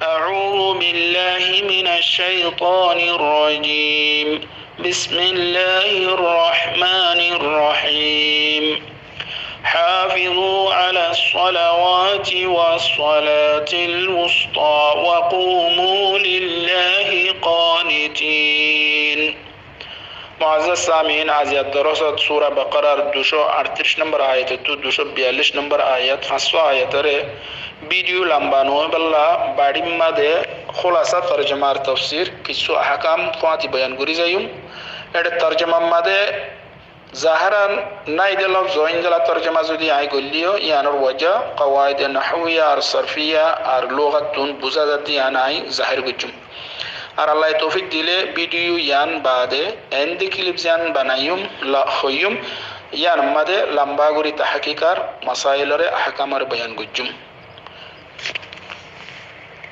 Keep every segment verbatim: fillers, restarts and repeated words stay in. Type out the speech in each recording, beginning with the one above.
أعوذ بالله من الشيطان الرجيم. بسم الله الرحمن الرحيم. حافظوا على الصلوات والصلاة الوسطى وقوموا لله قانتين. Muazzaz samiin, aijjar dorosot sura Baqarar ducó añçtiric nombor ayatottú ducó biyallic nombor ayat, fañssó ayatoré bidiyo lamba no óibolla baçir mazé de kúlasa torjomar tofsir kissú ahkam fúañti boyan gorí zaiyum. Ére torjomar mazé de zahéran nái de lofzo, endilla torjoma zodi añí goillé yó, yiánor waja qawaide nahwiya ar sorfiya ar lugattún buzá zadde yián añí zahér goijjum. Ar Allaye toufik dile bidiyo yián baade endi kilip ziyán banaiyum, la-, hoiyum, yián mazé de lamba gorí tahkik ar masailoré ahkamoré boyan goijjum.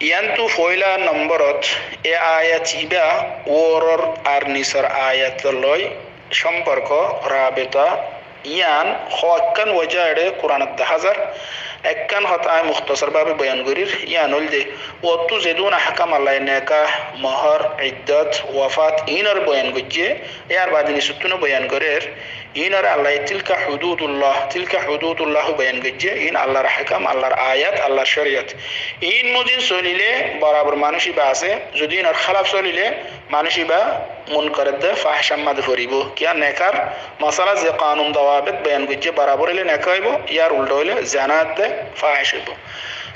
Yiántu foila nomborot e ayat ibá uoror ar nisor ayat loi somporko, rabita, yián hoó ekkán waja ére Kuranot dahá zar. Ekkán hotá añí muktosor babe boyan gorir, yián óilde, uottú zedún ahkam Allaye nekah, mohór, iddot, wafat, iínor boyan goijjé, yar baade nisottúno boyan gorer, iínoré Allaye tilka hududullah, tilka hududullah boyan goijjé, iín Allar ahkam, Allar ayat, Allar córiyot. Iín mozin solile borabor manúic ibá asé, zodi iínor hélaf solile manúic ibá munkaredde fahecár mazé de foribó. Kiyá nekar masala ze kanun dawabet boyan goijjé borabor óile neka óibo, yar ulda óile zenadde fahec óibo.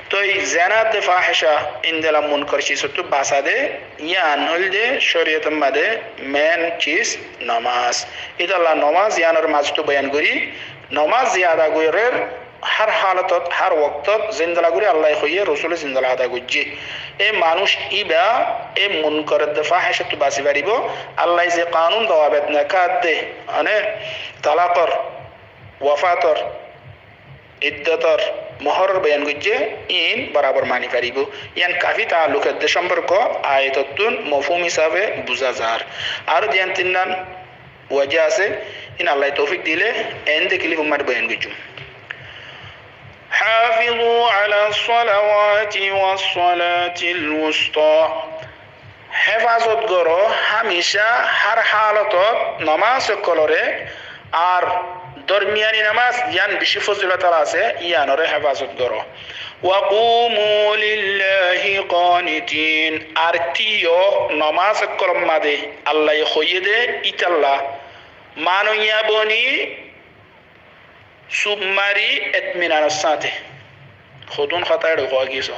Toi zenadde faheca endilla munkar cizottú basa de, yián óilde córiyotor mazé de men ciz nomaz. Ítalla nomaz yiánor mazé de boyan gorí, nomaz ze ada gorer, hár halotot, hár woktot, zendilla gorí Allaye hoiyé, Rosule zendilla ada goijjé. E manúic ibá e munkaredde fahecattú basi faribó. Allaye ze kanun dawabet nekadde, mane talakor, wafator, iddotor, mohóror boyan goijjé, iín borabor mani faribó. Yián kafi taalluk edde somporko ayatottún mofhum hísabe buzá zar. Aró diyan tinnan waja asé, iín Allaye toufik dile endi kilip mazé de boyan goijjum. حافظوا على الصلوات والصلاة الوسطى. Hefazot goró hámica hár halotot nomaz ókkoloré, ar dormiyani nomaz, yián bicí fozilot ala asé, yiánoré hefazot goró. وقوموا لله قانتين. Ar tíyo nomaz ókkolor mazé de, Allaye hoiyé de, ítalla manoiya boni sub mari etminanor sáñte. Hodún hotá ére hoó giyé só.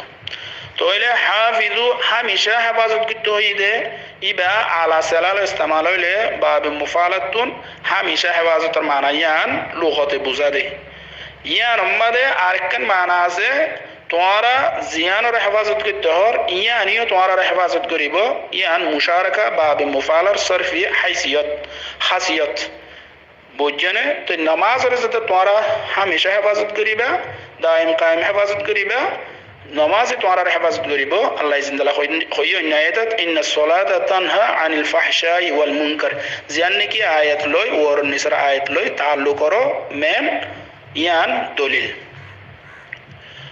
Tóile hafizu hámica hefazot goittó hoiyé de, ibá ala selal estemal óile babe mufalattún hámica hefazotor mana yián lugote buzá de. Yiánor mazé de arekkán mana asé, tuáñra ziyánore hefazot goittó hoór, yiáne yó tuáñrare hefazot goribó, yián mucaraka babe mufalor sorfi haisiyot, hasiyot. Buijjó né? Toi nomazoré zete tuáñra hámica hefazot goribá, daim kaim hefazot goribá, nomaze tuáñrare hefazot goribó. Allaye zendilla hoi-, hoiyé oinno ayatot, إن الصلاة تنهى عن الفحشاء والمنكر. Ziyán niki ayat loi, uoror nisor ayat loi taalluk goró, men yián dolil.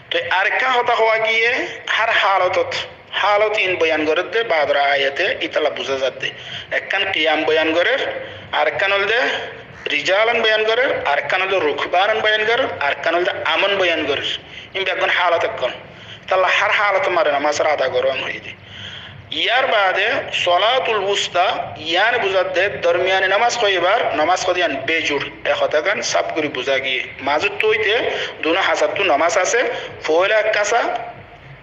Toi arekkán hotá hoó giyé, hár halotot, halot iín boyan gorer de, baador ayate ítalla buzá zar de. Ekkán kiyam boyan gorer, arekkán óilde rijalan boyan gorer, arekkán óilde rukbanan boyan gorer, arekkán óilde amon boyan gorer. Iín beggún halot ekkán. Ítalla hár halotor mazé nomazor ada gorón hoiyé de. Yar baade solatul wusta, yiáne buzá de dormiyani nomaz hoibar, nomaz hoó de yián bejur, e hotágan saf gorí buzá giyé. Mazottú óite dunó hañsattú nomaz asé, foóila ek hañsa,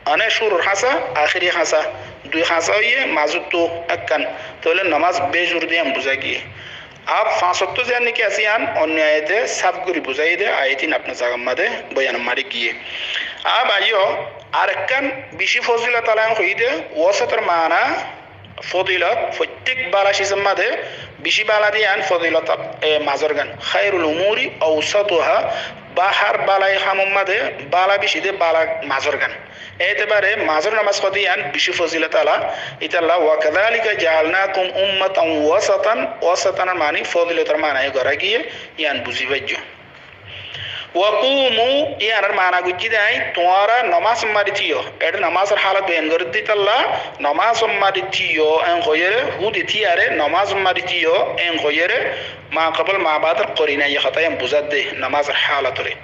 mane cúrur hañsa, ahéri hañsa, dui hañsa óiye mazottú ekkán, tóile nomaz bejur de yián buzá giyé. Ab fañs ottó ziyán niki asé yián oinno ayate saf gorí buzáiye de, ayat iín afnár zagar mazé boyan mari giyé. Ab aiyó, arekkán bicí fozilot ala yián hoiyé de, wosotor mana fodilot, fottek bala cizor mazé de bicí bala de yián fodilot, e, mazorgan. خير الأمور أوسطها, ba hár bala hamor mazé de bala bicí de bala mazorgan. Etebare mazor nomaz hoó de yián bicí fozilot ala, ítalla, وكذلك جعلناكم أمة وسطا, wosotanor mani fozilotor mana e gorá giyé, yián buzí faijjó. Wa kúmu, yíanor maána goijjí de aññí, tuáñra nomás mari tíyo. Eçé nomásor hálot boyan gorí dé ítalla, nomás mari tíyo, en hoiyóre, húde tíyare, nomás mari tíyo, en hoiyóre, ma kobol ma baador korina ye hotá yían buzá de, nomásor hálotore.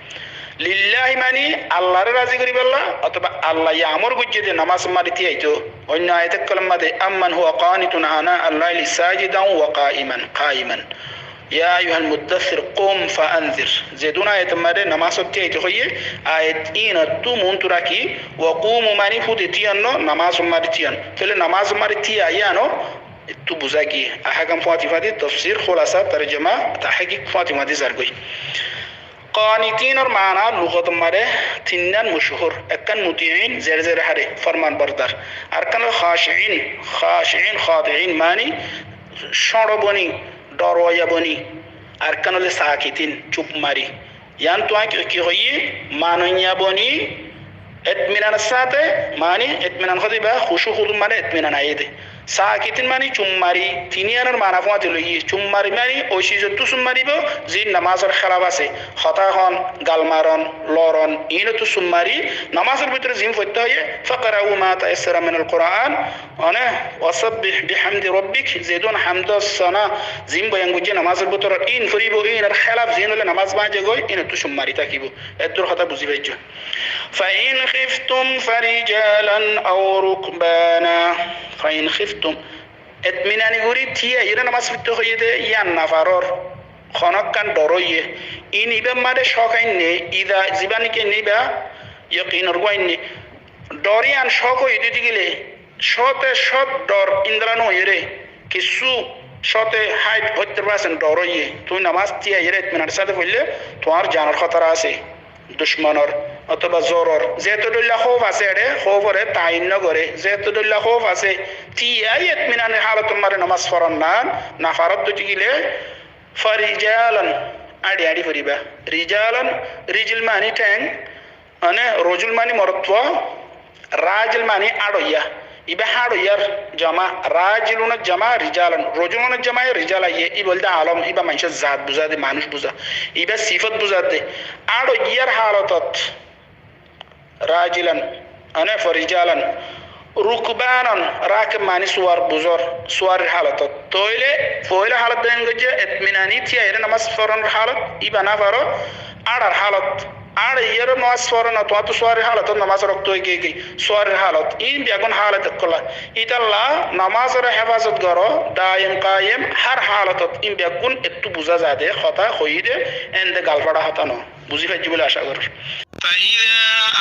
Lilláhi mani Allaré razi goríballa, otóba Allaye amor goijjé de nomás mari tíyaito. Oinno ayat ókkolor máze, amman huwa qánitun ana al-laili sájidan wa qáiman, qáiman. Yá ayyuhal muddassir, qum fa anzir. Zedún ayat máze nomásot tíyaito hoiyé, ayat ínottú muntu rakí, wa kúmu mani húde tíyon no, nomás mari tíyon. Tóile nomás mari tíya yíano ettú buzá giyé. Ahkam fúañti fúañti, tofsir, kúlasa, tarjama, tahkik fúañti fúañti zargói. Qánitinor maána lugot máze tinnán mochúr. Ekkán mutiín, zere zere háre, forman bordar. Arekkán óilde kháciín, kháciín, khádiín, mani cóñço boni, dhor waya boni. Arekkán óilde sákitin, cup mari. Yíanottu aññí ki, ki hoiyí? Manoiya boni, etminanor sáñte, mani etminan hoó de íba, kúcu húdu mani etminan aiyé de. Sákitin mani cup mari, tiníyanor maána fúañti loiyí. Cup mari mani ói cizottú cup maribóu, ziín nomásor hélaf asé. Hotá hoón, gal maron, loron, iínottú cup mari, nomásor bútore ziín foittó hoiyé, faqra'u ma tayassara minal Qur'an, mane, wasabbih bihamdi rabbik, zedún hamd sona, ziín boyan goijjé nomásor bútore, íin foribóu, íinor hélaf ziín óile nomás báñgi zagói, íinottú cup mari tákibou. Eddúr hotá buzí faijjó. Fa in khiftum farijalan aw rukbana. Fa in khiftum. Etminani gorí tíyaiyóre nomás foittó hoiyé de yían nofaror. Honókkan dhor óiye. Íin ibár máze cók ainné, ida zibá néki ainné íba yakinor gúa ainné. Dhor yían cók óiye de tíkile, cóte cót dhor índila nóoiyóre, kissú cóte háit hóttor percent dhor óiye. Tuñí nomás tíyaiyóre etminanor sáñte foillé, tuáñr zanor hótara asé. Ducmonor, otóba zoror, zeto dhoilla hóuf asé eçé, hóufore tayin nógore, zeto dhoilla hóuf asé, tíyai etminanor hálotor máze nomás foran nan, nofarot de tíkile, farijalan, áñçi áñçi foribá. Rijalan, rijil mani théng, mane rojul mani morotfua, rajil mani áñçoiya. Ibá áñçoiyar jama, rajilunor jama, rijalan. Rojulunor jama, rijal aiyé. Ibá óilde alom, ibá maincór zat buzá de, manúic buzá. Ibá sifot buzá de. Áñçoiyar hálotot. Rajilan, mane farijalan. Rukbanan, rakib mani suwar buzor, suwarir hálotot. Tóile foóila hálot boyan goijjé, etminani tíyaiyóre nomás foranor hálot, íba nofaro, áñçar hálot. Áñçoiyóre nomás foran, tuáñttu suwarir hálotot nomás rokto ói giyói, suwarir hálot. Íin beggún hálot ókkol. Ítalla nomásore héfazot goró, dayem kayem, hár hálotot. Íin beggún ettú buzá za de, hotá hoiyí de, ende galfáça hotá noó. Buzí faijjó buli acá gorír. فإذا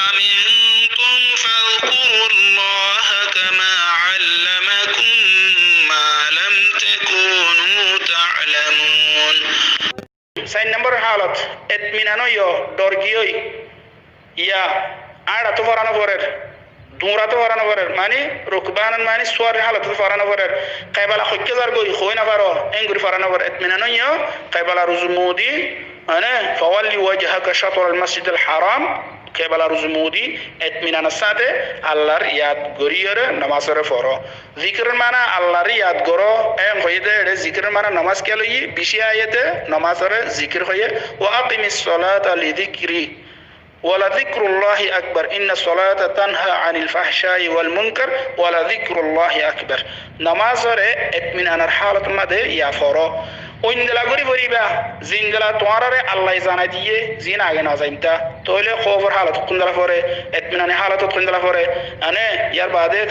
أمنتم فاذكروا الله كما علمكم ما لم تكونوا تعلمون. Sair nombor hálot, etminan óiyo, dhor giyói, ya, áñçattú fora noforer, duñrattú fora noforer, mani rukbanan mani suwarir hálotot fora noforer, kebela hoikká zargói, hoói nofaro, éngorí fora noforer, etminan óiyo, kebela ruzu muúdi, mane, fawalli wajhaka shatral masjidil haram, kebela ruzu muúdi, etminanor sáñte Allar yad goríyore nomásore foró. Zikiror mana Allaré yad goró, en hoiyé de, eçé zikiror mana nomás kiyá loiyí, bicí ayate nomásore zikir hoiyé. Wa aqimis salata li zikri. Wa la zikrullahi akbar. Inna salata tanha anil fahshai wal munkar. Wa la zikrullahi akbar. Nomásore etminanor hálot máze ya foró. Óindila gorí foribá, zindila tuáñráre Allaye zanai diyé, ziín age nozaintá. Tóile hóufor hálotot hondila fore, etminani hálotot hondila fore, mane, yar baade,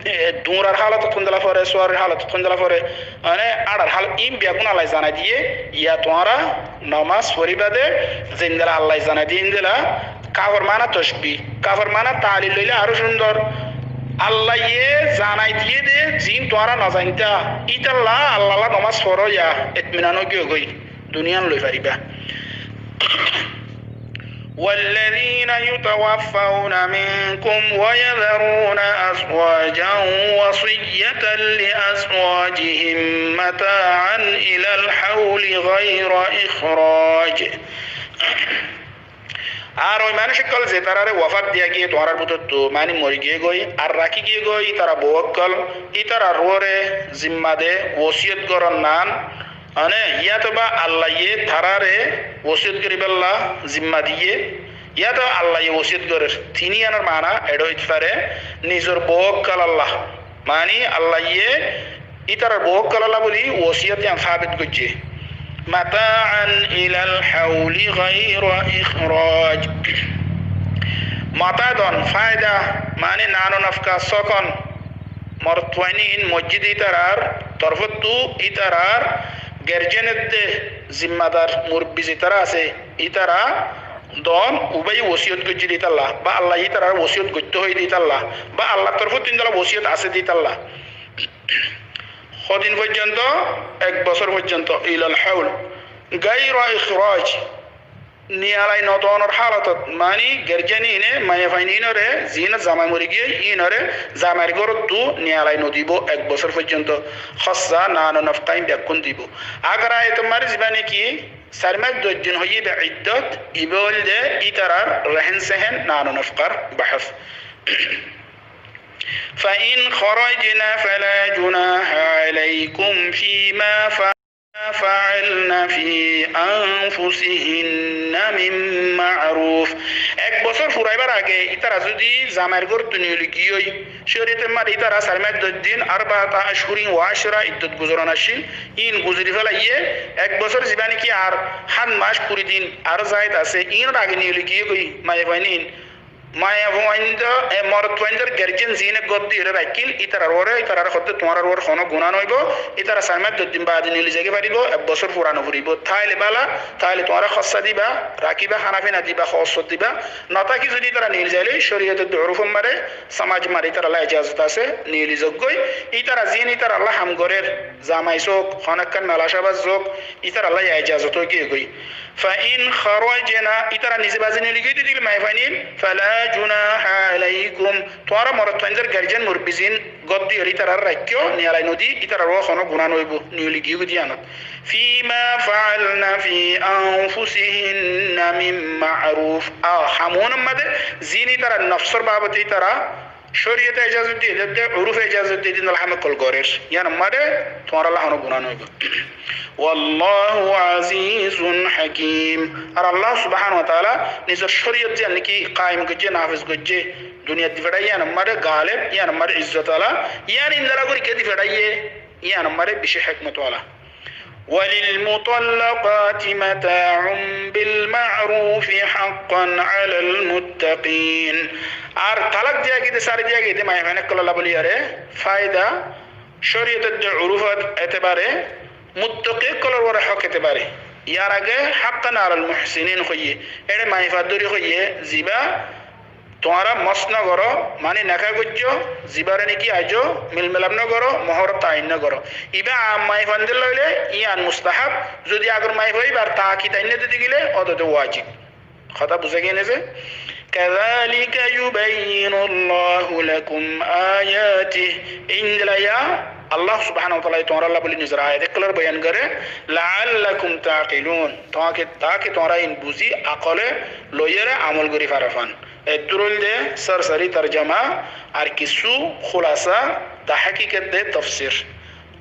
e, duñrar hálotot hondila fore, suwarir hálotot hondila fore, mane, áñçar hálot, íin beggún Allaye zanai diyé, ya tuáñra nomás foribá de, zindila Allaye zanai diyé, índila. Kafor mana toshbi, kafor mana talil loile aró cúndor. Allaye zanai diyé de, ziín tuáñra nozaintá. Ítalla Allalla nomás foró ya, etminan ói giyói, duniyán loi faribá. والذين يتوفون منكم ويذرون أزواجا وصية لأزواجهم متاعا إلى الحول غير إخراج. Ar ói manúic ókkol zetaráre wafat diya giyé tuáñrár bútottu, mani mori giyé goi, ar rakí giyé goi, ítara bou ókkol, ítarar uore zimma de wosiyót goron nan, Mane, yátoba Allaye tarare wosiyot goríbolla zimma diyé, yátoba Allaye wosiyot gorér. Tin yíanor maána eçé óit fare, nizor bou ókkolólla. Mani, Allaye ítarar bou ókkolólla bóli wosiyot yían sábit goijjé. متاعا إلى الحول غير إخراج. Mata don, fáida, mani nano nofka sókon, morotfuain ín moijjé de ítarar torfóttu ítarar gerjén edde zimmadar murubbi zetará asé, ítara don uibáye wosiyot goijjé de ítalla, ba Allaye ítarare wosiyot goittó hoiyé de ítalla, ba Allar torfóttu índilla wosiyot asé de ítalla. Hodin foijjonto? Ek bosór foijjonto. إلى الحول غير إخراج. Niyalai nodonor hálotot, mani gerjén íne maiyafuain ínore, ziínor zamai morigiyói ínore, zamair górottu niyalai nodibó ek bosór foijjonto. Hóssa, nano nofka ín bekkún dibó. Agor ayotor maze zibá niki sair mac doc din hoiyé de iddot, ibá óilde ítarar rehen sehen, nano nofkar bahás. فإن خرجن فلا جناح عليكم فيما فعلن في أنفسهن من معروف. Ek bosór furaibar age ítara zodi zamair górottu niyoli giyói, córiyotor maze ítara sair mac doc din, أربعة أشهر وعشرة iddot guzoron accíl, ín guzori félaiyé, ek bosór zibá niki ar hát mac kuri din aró zaid asé, ínor age niyoli giyói goi maiyafuain ín, maiyafuaindor, e, morotfuaindor gerjén ziíne gór diyóre raikkíl, ítarar uore, ítarare hoódde tuáñrar uore honó guná noóibo, ítara sair mac doc din baade niyoli zaigói faribó, ek bosór fura noforibó. Táile bála, táile tuáñra hóssa diba, rakíba, hána fina diba, hóossot diba. Notáki zodi ítara niyoli zailé, córiyotor de urufor maze, somaj maze ítaralla ejazot asé, niyoli zoggói. Ítara ziín ítaralla ham gorér, zamai sók, honó ekkán mela cábaz sók, ítaralla ejazot óigiyoi goi. فإن خرجن, ítara nize bazi niyoli giyói de táile maiyafuain ín, فلا جناح عليكم, tuáñra morotfuaindor gerjén murubbi ziín gór diyóre ítarare raikkó, niyalai nodi, ítarar uore honó guná noóibo, niyoli giyói goi de yíanot. فيما فعلن في أنفسهن من معروف. A, hamúnor maze ziín ítarar nofsór babote ítara córiyote ejazot diyé de, urufe ejazot diyé de, índilla ham ókkol gorér, yíanor maze tuáñralla honó guná noóibo. والله عزيز حكيم. Ar Allah subhanahu wa taala nizor córiyot ziyán niki kaim goijjé, nafez goijjé, duniyat di feçáiye yíanor maze galeb, yíanor maze izzot ala, yían índilla gorí kiyá di feçáiye, yíanor maze beci hekmot ala. وللمطلقات متاع بالمعروف حقا على المتقين. Ar talak diya giyé de, sári diya giyé de maiyafuain ókkolólla bóli yóre fáida, córiyotor de urufor etebare, muttaki ókkolór uore hók etebare. Yar age حقا على المحسنين hoiyé, eçé maiyafua dóri hoiyé, zibá tuáñra mos nogoró, mani neká goijjó, zibáre niki aijjó, mil milap nogoró, mohór tain nogoró. Ibá am maiyafuaindólla óile yían mustahab, zodi agor maiyafua íbar taki tain nodi gilé, ódode wajib. Hotá buzá giyé né ze? كذلك يبين الله لكم آياته. Índilla Allah subhanahu wa taala tuáñralla bóli nizor ayat ókkolór boyan goré, لعلكم تعقلون. Táke, táke tuáñra ín buzí, akole loiyóre amol gorí faro fán. Eddúr óilde sórsori torjoma, ar kissú kúlasa, tahakik edde tofsir.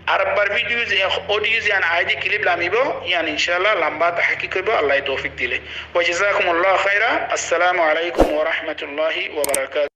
Ar ebbar video ze, audio ze yían aidi clip lamibo, yían incállah lamba tahakik óibo, Allaye toufik dile. وجزاكم الله خيرا. السلام عليكم ورحمة الله وبركاته.